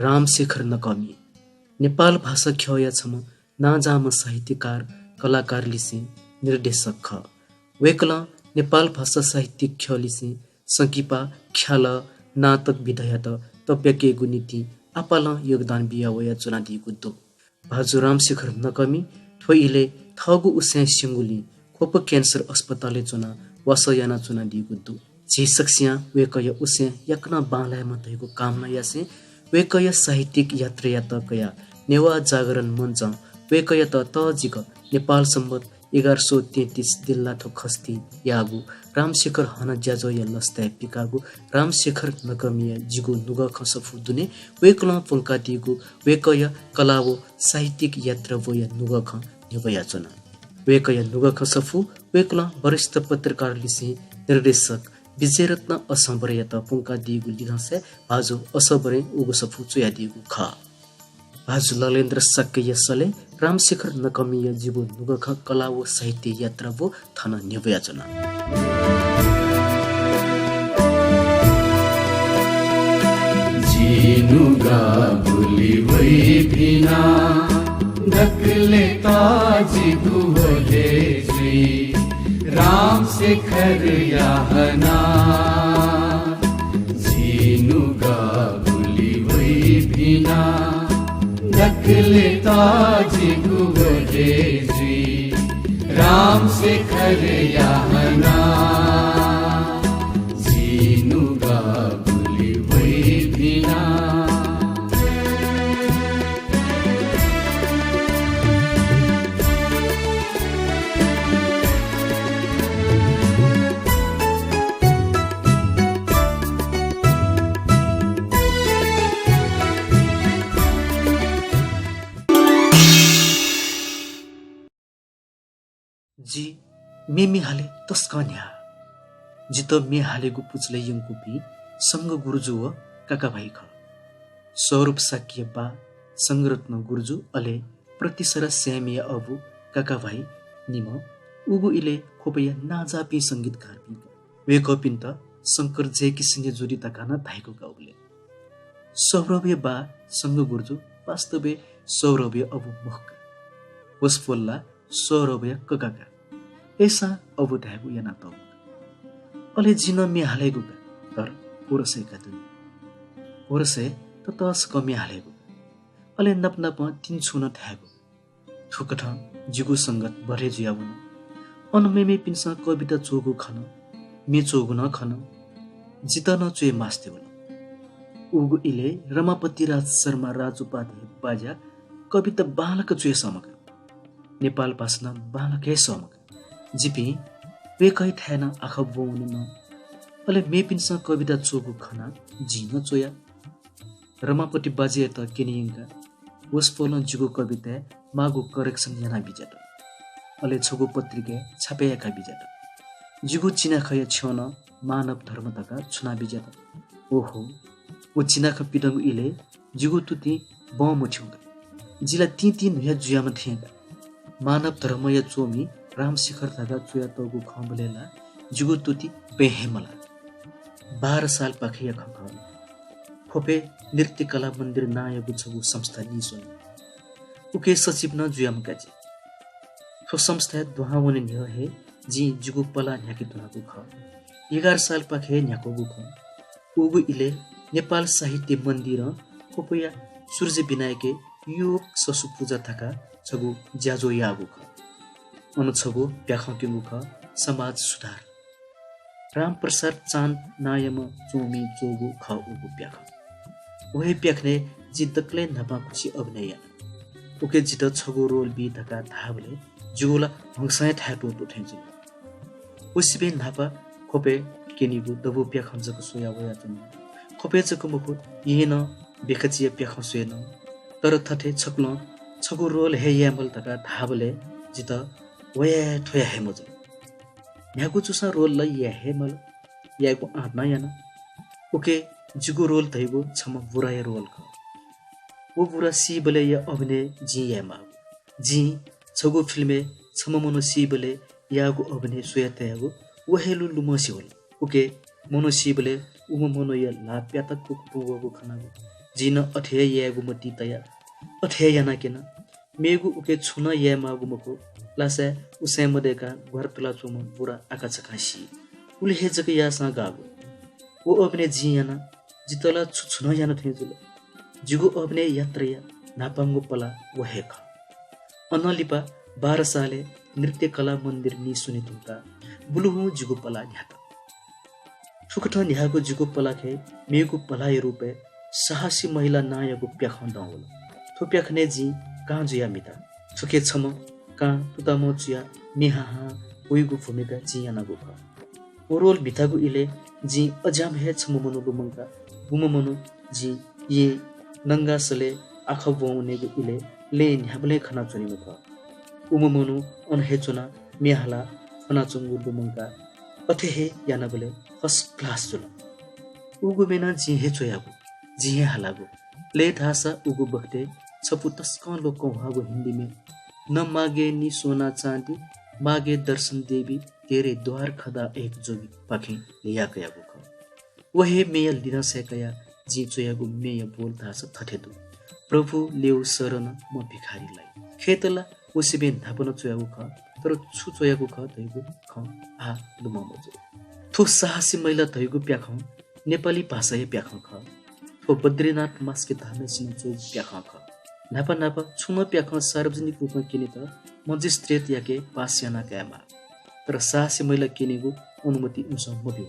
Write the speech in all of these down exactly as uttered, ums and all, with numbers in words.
रामशेखर नकःमि नेपाल भाषा ख्यःया छम्ह नांजाःम्ह साहित्यकार, कलाकार लिसें निर्देशक खः। वय्कलं नेपाल भाषा साहित्यिक ख्यः लिसें संकिपा, ख्यालः, नाटक विधायात तब्याकेगु निंतिं आपालं योगदान बिया वयाच्वनादीगु दु। भाजु रामशेखर नकःमि थ्व इलय् थःगु उसाँय् स्यंगुलिं ख्वप क्यान्सर अस्पतालय् च्वनाः वासः यानाच्वनादीगु दु। झी सकसियां वय्कःया उसाँय् याकनं बांलायेमा धइगु कामना यासें वय्कःया साहित्यिक यात्रायात कयाः नेवाः जागरण मञ्चं वय्कःयात तःजिक नेपाल संवत् एघार सौ तेत्तिस दिल्लाथ्व खष्ठी याःगु रामशेखर हना ज्याझ्वःया लसताय् पिकाःगु रामशेखर नकःमिया जिगु नुगः खँ सफू दुने वय्कलं प्वंकादीगु वय्कःया कला व साहित्यिक यात्रा ब्वया नुगः खँ न्ह्यब्वयाच्वना। वय्कःया नुगः खँ सफू वय्कलं वरिष्ठ पत्रकार लिसें निर्देशक विजयरत्न असंबरयात प्वंकादीगु लिधंसाय् भाजु असंबरं उगु सफू च्वयादीगु खः। भाजु ललेन्द्र शाक्यया सलय् रामशेखर नकःमिया जिगु नुगः खँ कला व साहित्य यात्रा ब्व थन न्ह्यब्वयाच्वना। जि नुगः बुलि वइभिना, दकलय् तःजिगु ब्व हे जुइ, रामशेखरया हना। जि नुगः बुलि वइभिना, दकलय् तःजिगु ब्व हे जुइ, रामशेखरया हना। जि नुगः बुलि वइभिना। जि म्ये म्ये हाले तसकं न्ह्याः। जितः म्ये हालेगु पुचलय् यंकूपिं संघ गुरुजु व काकाभाइ खः। स्वरूप शाक्यया बाः संघरत्न गुरुजु, अले प्रतिसरा स्यामीया अबु काकाभाइ निम्ह उगु इलय् ख्वपया नांजाःपिं संगीतकारपिं का। वय्कःपिन्त शंकर जयकिशनया जोडी धकाः नं धाइगु का उबलय्। सौरभया बाः संघ गुरुजु वास्तवय् सौरभया अबु मखु का। वसपोल ला सौरभया कका का। अय्सां अबु धायेगु यानातःगु का। अले जिं नं म्ये हालेगु का, तर कोरसय् का दुने। कोरसय् ततःसकं म्ये हालेगु का। अले नाप नापं तिनछुं नं धायेगु। थुकथं जिगु संगत बढे जुयावन। अन मेमेपिन्सं कविता च्वःगु खन, म्ये च्वःगु नं खन। जितः नं च्वये मास्ति वल। उगु इलय् रमापति राज शर्मा राजोपाध्याय बाज्या कविता बांलाक च्वये सःम्ह का। नेपाल भाषा नं बांलाक हे सःम्ह का। जिपिं वय्कःयाथाय् नं आखः ब्वं वनेमाः। अले मेपिन्सं कविता च्वःगु खनाः जिं नं च्वया। रमापति बाज्यायात क्यने यंकाः वसपोलं जिगु कविताय् माःगु correction याना बिज्यात। अले छगू पत्रिकाय् छापे याका बिज्यात। जिगु चिनाखँया छ्यं नं मानव धर्म धकाः छुना बिज्यात। ओहो, व चिनाखँ पिदंगु इलय् जिगु तुतिं बं मथ्यंका। जि ला तिंतिं न्हुया जुयाम्ह थें का। मानव धर्मया च्वमि रामशेखर धकाः च्वयातःगु खंबलय् ला जिगु तुति बँय् हे मलाः। बाह्र सालपाखेया खँ खः। ख्वपय् नृत्य कला मन्दिर नांयागु छगू संस्था नीस्वल। उके सचिव नं जुयाम्ह का जि। थ्व संस्थाय् दुहां वने न्ह्यः हे जिं जिगु पलाः न्ह्याके धुनागु खः। एघार सालपाखे हे न्ह्याकूगु खः। उगु इलय् नेपाल साहित्य मन्दिरं ख्वपया सूर्य विनायकय् योग ससु पूजा धकाः छगू ज्याझ्वः याःगु खः। अन छगू प्याखं क्यंगु खः, समाज सुधार। रामप्रसाद चाँद नांयाम्ह च्वमिं च्वःगु खः उगु प्याखं। व हे प्याखनय् जिं दकलय् न्हापांखुसि अभिनय याना। उके जितः छगू role बी धकाः धाःबलय् जिगु ला हंसां हे थाय् त्वःतू थें जुल। व सिबें न्हापा ख्वपय् क्यनीगु दबू प्याखं जक स्वया वयाच्वना। ख्वपय् जक मखु, येँ नं बेखाचिया प्याखं स्वये नं। तर थथे छकुलं छगू role हे याये माल धकाः धाःबलय् जितः वया हे थ्वया हे मजुल। न्ह्यागु जूसां role ला याये हे माल, यायेगु आँट नं याना। उके जिगु role धइगु छम्ह बुराया role खः। व बुरा सीबलय्‌या अभिनय जिं यायेमाःगु। जिं छगू फिल्मय् छम्ह मनू सीबलय् याःगु अभिनय स्वयातयागु व हे लु लुमंसे वल। उके मनू सीबलय् उम्ह मनूया ल्हाः प्यातक्क कुतुं वःगु खनागु। जिं नं अथे हे यायेगु मतिइ तया अथे हे याना क्यना। मेगु उके छुं नं याये माःगु मखु। लासाय् उसाँय् मदय्काः ग्वारा तुलाच्वंम्ह बुरा आकाझाकां सी। उलि हे जक याःसां गाःगु। व अभिनय जिं याना, जितः ला छु छु नं याना थें जुल। जिगु अभिनय यात्राया न्हापांगु पला व हे खः। अनं लिपा बाह्र सालय् नृत्य कला मन्दिर नीस्वने धुंकाः बुलुहुं जिगु पला न्ह्यात। थुकथं न्ह्याःगु जिगु पलाखय् मेगु पलाया रूपय् साहसी महिला नांयागु प्याखं दं वल। थ्व प्याखनय् जिं कां जुयाः म्हिता। थुके छम्ह कां तुतामं चुयाः म्ये हाहां वइगु भूमिका जिं यानागु खः। व रोल म्हितागु इलय् जिं अज्याःम्ह हे छम्ह मनू लुमंकाः गुम्ह मनू जिं येँ नंगासलय् आखः ब्वं वनेगु इलय् लँय् न्ह्याबलें खनाच्वनीम्ह खः। उम्ह मनू अन हे च्वनाः म्ये हालाः फ्वनाच्वंगु लुमंकाः अथे हे यानाबलय् first class जुल। उगु म्ये नं जिं हे च्वयागु, जिं हे हालागु। लय् धाःसा उगु बखतय् छपु तसकं लोकंह्वाःगु हिन्दी म्ये, न मांगे नी सोना चाँदी, मांगे दर्शन देवी, तेरे द्वार खदा एक जोगी पाखें ल्ययाकयागु खः। व हे म्येया लिधंसाय् कयाः जिं च्वयागु म्येया बोल धाःसा थथे दु, प्रभु ल्यउ शरण म भिखारीलाई। खय्‌त ला व सिबें न्हापा नं च्वयागु खः, तर छु च्वयागु खः धइगु खँ आः लुमं मजू। थ्व साहसी महिला धइगु प्याखं नेपाली भाषाया प्याखं खः। थ्व बद्रीनाथ मास्के धाःम्हय्‌सिनं च्वःगु प्याखं खः। न्हापा न्हापा छुं नं प्याखं सार्वजनिक रूपं क्यनेत मजिस्ट्रेटयाके पास याना कायेमाः। तर साहसी महिला क्यनेगु अनुमति इमिसं मब्यू।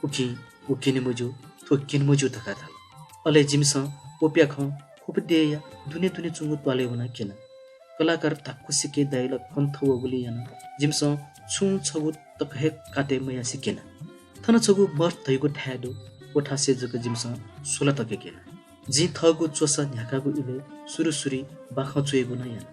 उकिं व क्यने मज्यू, थ्व क्यने मज्यू धकाः धाल। अले जिमिसं व प्याखं ख्वप देय्‌या दुने दुने च्वंगु त्वालय् वनाः क्यना। कलाकार धाक्वसिके dialogue कण्ठ वःगुलिं यानाः जिमिसं छुं छगू तक हे काटे मयासे क्यना। थन छगू मठ धइगु थाय् दु, व थासय् जक जिमिसं सोला तक क्यना। जिं थःगु च्वसा न्ह्याकागु इलय् सुरु सुरुइ बाखं च्वयेगु नं याना।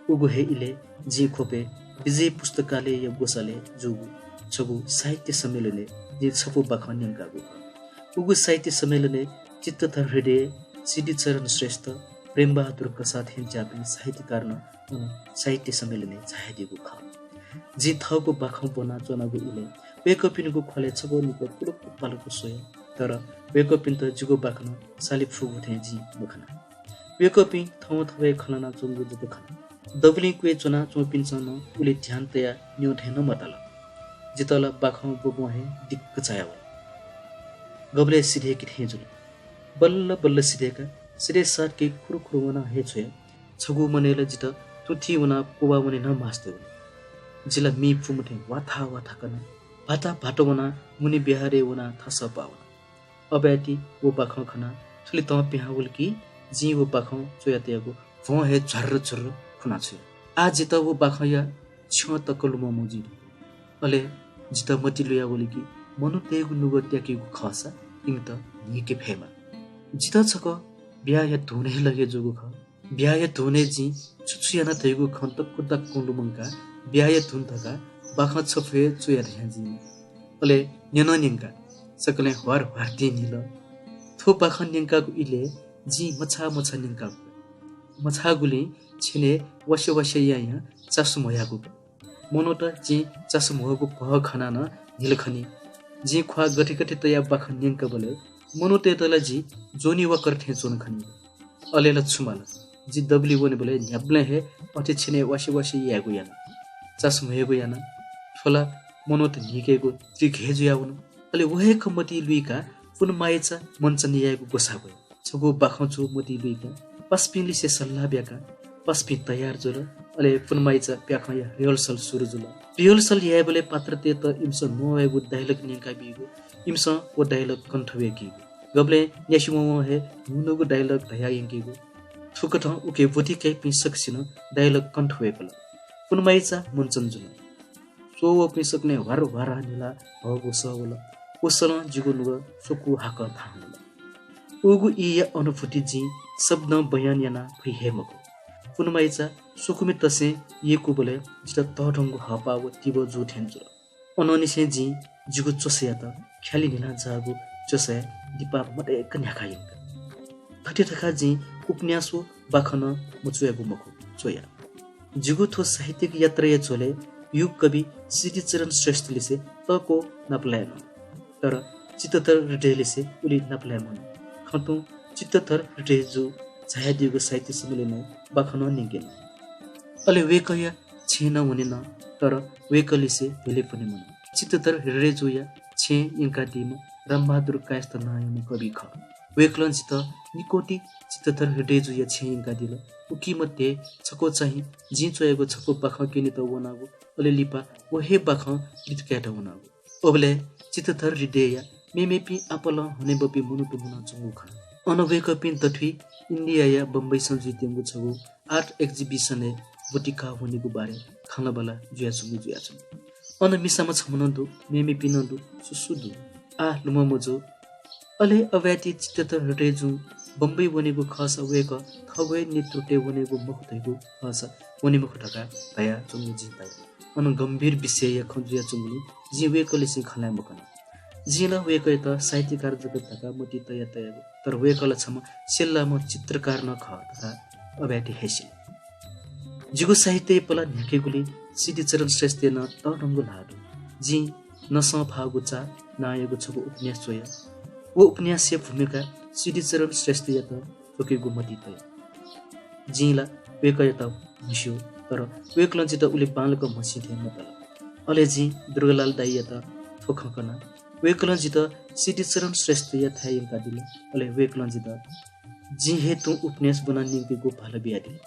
उगु हे इलय् जिं ख्वपय् विजय पुस्तकालयया ग्वसालय् जूगु छगू साहित्य सम्मेलनय् जिं छपु बाखं न्यंकागु खः। उगु साहित्य सम्मेलनय् चित्तधर हृदय, सिद्धिचरण श्रेष्ठ, प्रेमबहादुर कसाः थें ज्याःपिं साहित्यकारनं अन साहित्य सम्मेलनय् झायादीगु खः। जिं थःगु बाखं ब्वनाच्वनागु इलय् वय्‌कःपिनिगु ख्वालय् छगू निकः पुलुक्क पालुक्क स्वया, तर वय्‌कःपिन्त जिगु बाखनं साले फुगु थें जिं मखना। वय्‌कःपिं थवंथवय् खँ ल्हानाच्वंगु जक खना। दबुलिं क्वय् च्वनाच्वंपिन्सं नं उलि ध्यान तयाः न्यं थें नं मताल। जितः ला बाखं ब्वब्वं हे दिक्क चायावल। गबलय् सिधय्‌के थें जुल। बल्ल बल्ल सिधय्‌काः सिधय् सातके खुरुखुरु वनाः हे छ्वया। छगू मनय् ला जितः तुतिं वनाः क्वब्वाः वने नं मास्ति वल। जि ला मि पुम्ह थें वाथा वाथा कनाः भाता भाता वनाः मुनि बिहारय् वनाः थासः पाः वना। अबयाति व बाखं खनाः थुलि तं पिहां वल कि जिं व बाखं च्वयातयागु भ्वं हे झर्र झुर्र खुना छ्वया। आः जितः व बाखंया छ्यं तक लुमं मजुइ धुंकल। अले जितः मतिइ लुयावल कि मनूतय्‌गु नुगः त्याकीगु खःसा इमित न्हीके फयेमाः। जितः छकः ब्याहाया धुन हे लगे जूगु खः। ब्याहाया धुनय् जिं छु छु याना धइगु खँ दक्व दक्वं लुमंकाः ब्याहाया धुन धकाः बाखं छपु हे च्वया धयां जिं। अले न्यनं न्यंकाः सकलें ह्वार ह्वार दिं न्हिल। थ्व बाखं न्यंकागु इलय् जिं मछाः मछाः न्यंकागु। मछाःगुलिं छेनय् वासे वासे यायां चासु म्हयागु। मनूत जिं चासु म्हःगु भः खनाः नं न्हिल खनी। जिं ख्वाः गथे गथे तयाः बाखं न्यंकाबलय् मनूतय्‌त ला जि जोनी वाकर थें च्वन खनी। अले ला छु माल, जि दबुलिइ वनेबलय् न्ह्याबलें हे अथे छेनय् वासे वासे यायेगु याना, चासु म्हयेगु याना। थ्व ला मनूत न्हीकेगु trick हे जुयावन। अले व हे खँ मतिइ लुइकाः पुनमाइचा मञ्चन यायेगु ग्वसाः ब्वया। छगू बाखं च्वः मतिइ लुइकाः पासापिंलिसे सल्लाह ब्याकाः पासापिं तयार जुल। अले पुनमाइचा प्याखंया rehearsal सुरु जुल। Rehearsal यायेबलय् पात्रतय्‌त इमिसं नवायेगु dialogue न्यंकाबीगु, इमिसं व dialogue कण्ठ वय्‌कीगु। गबलें न्यासि वंवं हे न्हून्हूगु dialogue धयाः यंकीगु। थुकथं उके ब्वति काइपिं सकसिनं dialogue कण्ठ वय्‌कल। पुनमाइचा मञ्चन जुल। स्ववःपिं सकलें ह्वार ह्वार न्हिलाः हःगु सः वल। व सलं जिगु नुगः स्वकू हाकः थाहां वल। उगु ईया अनुभूति जिं शब्दं बयान याना फइ हे मखु। पुनमाइचा स्वकुमि तसें यय्‌कूबलय् जितः तःधंगु हःपाः व तिबः जू थें जुल। अनंनिसें जिं जिगु च्वसायात ख्यालि न्हिलां जाःगु च्वसाय् लिपा मदय्‌क न्ह्याका यंका। थथे धकाः जिं उपन्यास व बाखं नं मच्वयागु मखु, च्वया। जिगु थ्व साहित्यिक यात्राया झ्वलय् युगकवि सिद्धिचरण श्रेष्ठलिसे तःक्वः नापलाये नं, तर चित्तधर हृदयलिसे उलि नापलाये मनं। खँ तुं चित्तधर हृदयजु झायादीगु साहित्य सम्मेलनय् बाखं नं न्यंकेन। अले वय्कःया छेँय् नं वनेन, तर वय्कःलिसे भेले फुने मन। चित्तधर हृदयजुया छेँय् यंकादीम्ह रामबहादुर कायस्थ नांयाम्ह कवि खः। वय्कलं जितः निकोटी चित्तधर हृदयजुया छेँय् यंकादिल। उकी मध्ये छकू चाहिँ जिं च्वयागु छकू बाखं क्यनेत वनागु, अले लिपा व हे बाखं लित कायेत वनागु। अबलय् चित्तधर हृदयया मेमेपिं आपालं हनेबहःपिं मनूत मुनाच्वंगु खः। अन वय्कःपिं दथुइ इन्डियाया बम्बईसं जुइत्यंगु छगू art exhibition-य् ब्वति काः वनेगु बारे खँल्हाबल्हा जुयाच्वंगु जुयाच्वन। अन मिसाम्ह छम्ह नं दु, मेमेपिं नं दु, सु सु दु आः लुमं मजू। अले अबयाति चित्तधर हृदयजुं बम्बई वनेगु खःसा वय्कः थःगु हे नेतृत्वय् वनेगु मखु धइगु खःसा वने मखु धकाः धयाच्वंगु जिं ताया। अन गम्भीर विषयया खँ जुयाच्वंगुलिं जिं वय्कःलिसें खँ ल्हाये मकन। जिं ला वय्कःयात साहित्यकार जगत धकाः मतिइ तया तयागु, तर वय्कः ला छम्ह सेल्लाम्ह चित्रकार नं खः धकाः अबयाति हे सिल। जिगु साहित्यया पला न्ह्याकेगुलिइ सिद्धिचरण श्रेष्ठया नं तःधंगु ल्हाः दु। जिं नसं फाःगु चा नांयागु छगू उपन्यास च्वया। व उपन्यासया भूमिका सिद्धिचरण श्रेष्ठयात च्वकेगु मतिइ तया। जिं ला वय्कःयात म्हस्यू, तर वय्कलं जितः उलि बांलाक म्हसीथें मतल। अले जिं दुर्गालाल दाइयात थ्व खँ कना। वय्कलं जितः सिद्धिचरण श्रेष्ठया थाय् यंकादिल। अले वय्कलं जितः जिं हे तुं उपन्यास ब्वना न्यंकेगु भाला बियादिल।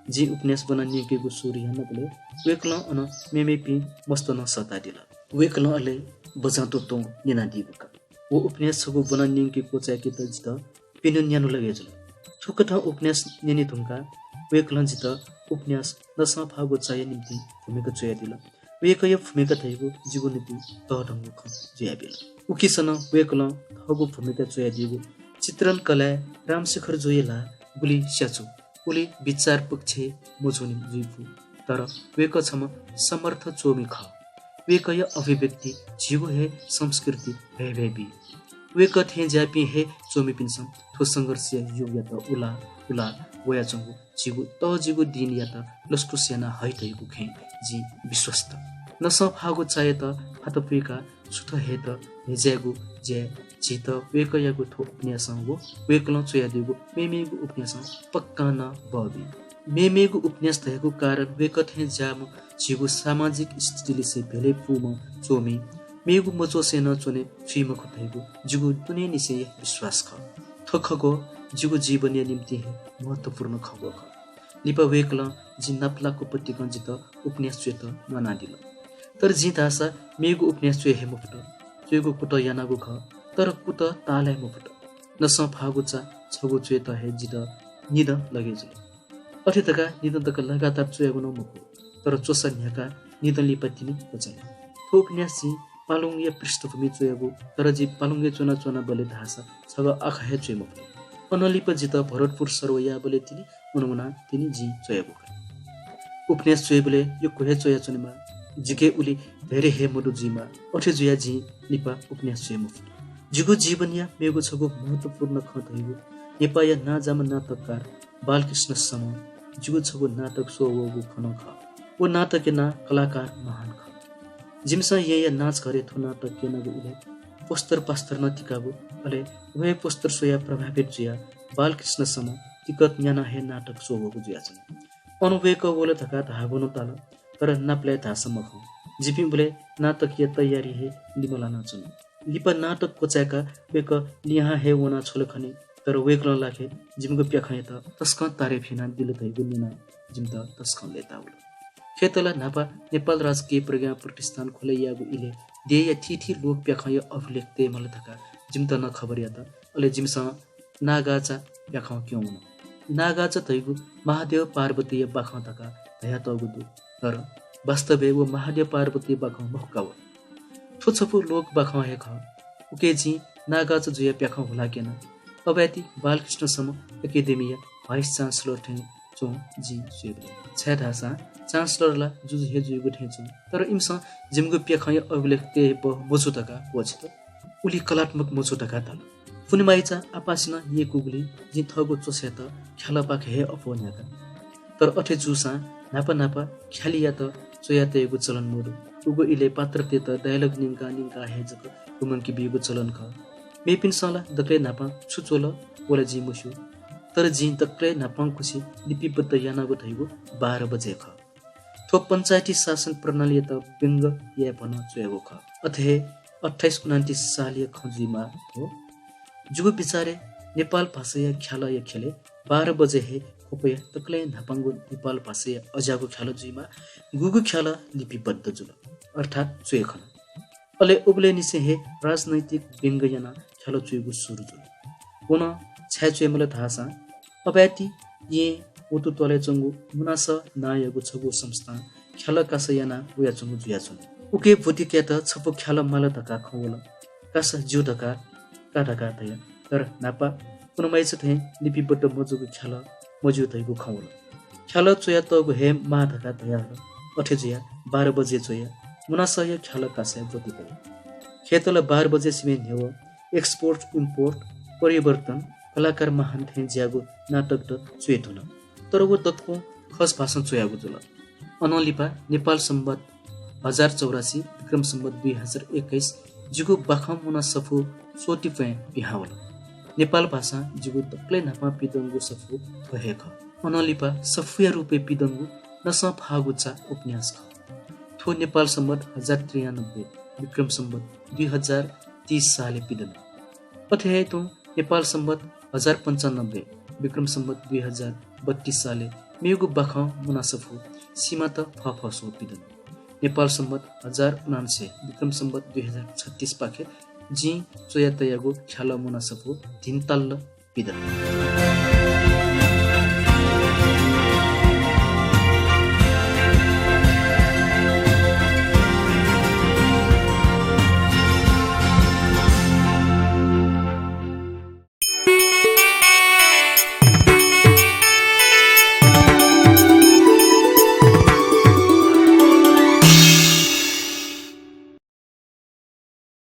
जिं उपन्यास ब्वना न्यंकेगु सुरु यानाबलय् वय्कलं अन मेमेपिं मस्त नं सःतादिल। वय्कलं अले बजां त्वत्वं न्यनादीगु का। व उपन्यास छगू ब्वना न्यंके क्वचाय्केत जितः प्यन्हु न्यान्हु लगे जुल। थुकथं उपन्यास न्यने धुंकाः वय्कलं जितः उपन्यास नसं फाःगु चाया निंतिं भूमिका च्वयादिल। वय्कःया भूमिका धइगु जिगु निंतिं तःधंगु खँ जुयाबिल। उकिसनं वय्कलं थःगु भूमिका च्वयादीगु चित्रणकलाय् रामशेखरजुया ल्हाः गुलि स्याचु, उलि बिचार पक्षय् मजूनि जुइफु, तर वय्कः छम्ह समर्थ च्वमि खः। वय्कःया अभिव्यक्ति झीगु हे संस्कृति भय्भय् बी। वय्कः थें ज्याःपिं हे च्वमिपिन्सं थ्व संघर्षया युगयात उला उला वयाच्वंगु झीगु तःजिगु दिनयात लसकुस याना हइ धइगु खँय् जिं विश्वस्त। नसं फाःगु चायात फात पुइकाः सुथ हयेत न्ह्यज्यायेगु ज्याय् झीत वय्कःयागु थ्व उपन्यासं व वय्कलं च्वयादीगु मेमेगु उपन्यासं पक्कां नं बः बी। मेमेगु उपन्यास धयागु कारण वय्कः थें ज्याःम्ह झीगु सामाजिक स्थितिलिसे भेले पूम्ह च्वमि, मेगु मच्वसे नं च्वने फुइ मखु धइगु जिगु दुनेंनिसेंया विश्वास खः। थ्व खँग्वः जिगु जीवनया निंतिं हे महत्त्वपूर्ण खँग्वः खः। लिपा वय्कलं जिं नापलाक पतिकं जितः उपन्यास च्वयेत न्वानादिल। तर जिं धाःसा मेगु उपन्यास च्वये हे मफुत। च्वयेगु कुतः यानागु खः, तर कुतः ताल हे मफुत। नसं फाःगु चा छगू च्वयेत हे जितः निदँ लगे जुल। अथे धकाः निदँ तक लगातार च्वयागु नं मखु, तर च्वसा न्ह्याकाः निदँ लिपा तिनि क्वचाल। थ्व उपन्यास जिं पालुङया पृष्ठभूमिइ च्वयागु, तर जि पालुङय् च्वनाच्वनाबलय् धाःसा छगः आखः हे च्वये मफुत। अनंलिपा जितः भरतपुर सर्व याःबलय् तिनि अन वनाः तिनि जिं च्वयागु खः। उपन्यास च्वयेबलय् यक्व हे च्वयाच्वनेमाः, जिके उलि धैर्य हे मदु जुइमाः। अथे जुयाः जिं लिपा उपन्यास च्वये मफुत। जिगु जीवनया मेगु छगू महत्त्वपूर्ण खँ धइगु नेपाःया नांजाःम्ह नाटककार बालकृष्ण समं जिगु छगू नाटक स्वः वःगु खँ नं खः। व नाटकया नां कलाकार महान खः। जिमिसं येँया नाचघरय् थ्व नाटक क्यनागु इलय् पोस्टर पास्टर नं तिकागु, अले व हे पोस्टर स्वयाः प्रभावित जुयाः बालकृष्ण समं तिकत न्यानाः हे नाटक स्वः वःगु जुयाच्वन। अन वय्कः वल धकाः धाःगु नं ताल, तर नापलाये धाःसा मखं। जिपिं उबलय् नाटकया तयारी हे लिमलानाच्वन। लिपा नाटक क्वचाय्काः वय्कः लिहां हे वनाछ्वल खनी, तर वय्कलं लाखे जिमिगु प्याखंयात तसकं तारिफ यानादिल धइगु न्यनाः जिमित तसकं लय्ताः वल। खय्त ला न्हापा नेपाल राजकीय प्रज्ञा प्रतिष्ठान खोले याःगु इलय् देय्‌या थीथी लोक प्याखंया अभिलेख तये माल धकाः जिमित नं खबर यात। अले जिमिसं नागाचा प्याखं क्यं वन। नागाचा धइगु महादेव पार्वतीया बाखं धकाः धयातःगु दु, तर वास्तवय् व महादेव पार्वतीया बाखं मखु का व। थ्व छपु लोक बाखं हे खः। उके जिं नागाचा जुयाः प्याखं हुलाक्यना। अबयाति बालकृष्ण समं एकेडेमीया vice chancellor थें च्वं जिं स्वयेबलय्। छाय्धाःसा chancellor ला जुजु हे जुइगु थें च्वं, तर इमिसं जिमिगु प्याखंया अभिलेख तये बहः मजू धकाः क्वःछित। उलि कलात्मक मजू धकाः धाल। पुनेमाइचा आपासिनं यय्कूगुलिं जिं थःगु च्वसायात ख्यालःपाखे हे अप्वः न्ह्याका। तर अथे जूसां न्हापा न्हापा ख्यालियात च्वयातयेगु चलन मदु। उगु इलय् पात्रतय्त dialogue न्यंकाः न्यंकाः हे जक लुमंके बीगु चलन खः। मेपिन्सं ला दकलय् न्हापां छु च्वल व ला जिं मस्यू, तर जिं दकलय् न्हापांकुसे लिपिबद्ध यानागु धइगु बाह्र बजे खः। थ्व पञ्चायती शासन प्रणालीयात व्यंग याये भनं च्वयागु खः। अथे हे अट्ठाइस उनान्तिस सालया खँ जुइमाः हो। जिगु बिचारय् नेपाल भाषाया ख्यालःया ख्यलय् बाह्र बजे हे ख्वपया दकलय् न्हापांगु नेपाल भाषाया अज्याःगु ख्यालः जुइमाः, गुगु ख्यालः लिपिबद्ध जुल, अर्थात् च्वय् खन। अले उबलय् निसें हे राजनैतिक व्यंग यानाः ख्यालः च्वयेगु सुरु जुल। व नं छाय् च्वय् माल धाःसां अपाय्‌ति येँ वतु त्वालय् च्वंगु मुनासः नांयागु छगू संस्थां ख्यालः कासा यानाः वयाच्वंगु जुयाच्वन। उके ब्वति कायेत छपु ख्यालः माल धकाः खँ वल। कासा ज्यू धकाः का धकाः धया। तर न्हापा पुनमाइचा थें लिपिबद्ध मजूगु ख्यालः मज्यू धइगु खँ वल। ख्यालः च्वयातःगु हे माः धकाः धयाहल। अथे जुयाः बाह्र बजे च्वयाः मुनासःया ख्यालः कासाय् ब्वति कया। खय्‌त ला बाह्र बजे सिबें न्ह्यः export import, परिवर्तन, कलाकार महान थें ज्याःगु नाटकत च्वय् धुन। तर व दक्वं खस भाषां च्वयागु जुल। अनं लिपा नेपाल संवत् हजार चौरासी, विक्रम संवत् दुई हजार एक्काइस जिगु बाखं मुना सफू स्वतिप्वँय् पिहां वल। नेपाल भाषां जिगु दकलय् न्हापां पिदंगु सफू थ्व हे खः। अनं लिपा सफूया रूपय् पिदंगु नसं फाःगु चा उपन्यास खः। थ्व नेपाल संवत् हजार त्रियानब्बे, विक्रम संवत् दुई हजार तीस सालय् पिदन। अथे हे तुं नेपाल संवत् हजार पन्चानब्बे, विक्रम संवत् दुई हजार बत्तीस सालय् मेगु बाखं मुना सफू सिमात फःफःस्वः पिदन। नेपाल संवत् हजार उनान्सय, विक्रम संवत् दुई हजार छत्तीस पाखे जिं च्वया तयागु ख्यालः मुना सफू धिंताल पिदन।